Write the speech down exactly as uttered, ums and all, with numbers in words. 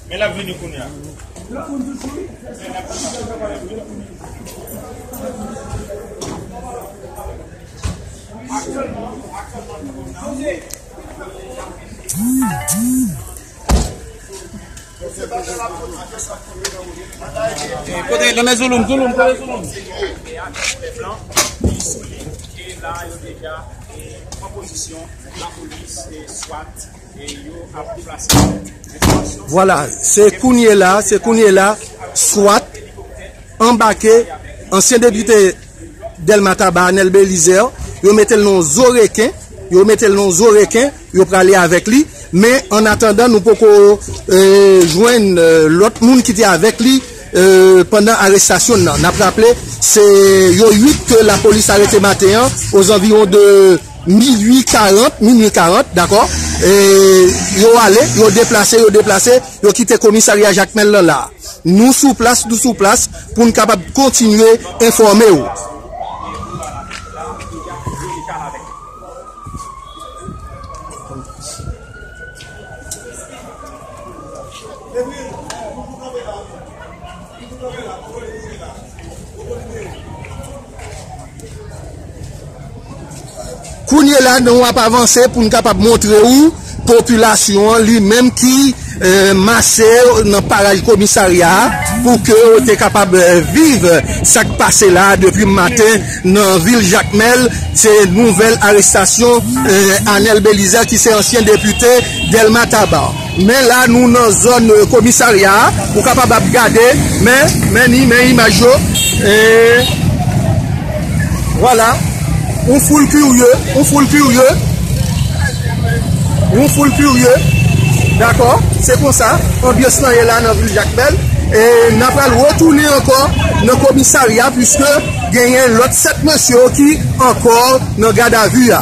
Men l ap vini kounye a. Kote, nan men Zouloum, Zouloum, kote Zouloum? Blan, pi solid, e la, yo deja, e, pran pozisyon, lapolis, e, swat, e, yo ap deplase. Vwala, se kounye la, se kounye la, swat anbake ansyen depite Dèlma Taba, Anèl Belizaire, yo mete l nan zo reken, yo mete l nan zo reken, yo prale avèk li. Men, an atandan, nou poko, e, jwenn, e, lòt moun ki te avèk li, e, pandan arestasyon nan. N ap raple, se yo uit ke lapolis arete maten an, ozanviwon de minui karant, minui karant, dakò? E, yo ale, yo deplase, yo deplase, yo kite komisarya Jakmèl lan la. Nou sou plas, nou sou plas pou n kapab kontinye enfòme w. Kounye la, nou ap avanse pou n kapab montre w popilasyon an li menm ki, e, mase nan paraj komisarya a pou ke yo te kapab, e, viv sa k pase la depi maten nan vil Jakmèl. Se nouvèl arestasyon, e, Anèl Belizaire ki se ansyen depite Dèlma Taba. Men la, nou nan zòn, e, komisarya a. Ou kapab ap gade, men, men ni, men imaj yo. E, vwala. Yon foul kirye, yon foul kirye. Yon foul kirye. Dakò? Se konsa, anbyans lan ye la nan vil Jakmèl. E n ap pral retounen ankò nan komisarya, piske genyen lòt sèt mesye yo ki ankò nan gadavi a.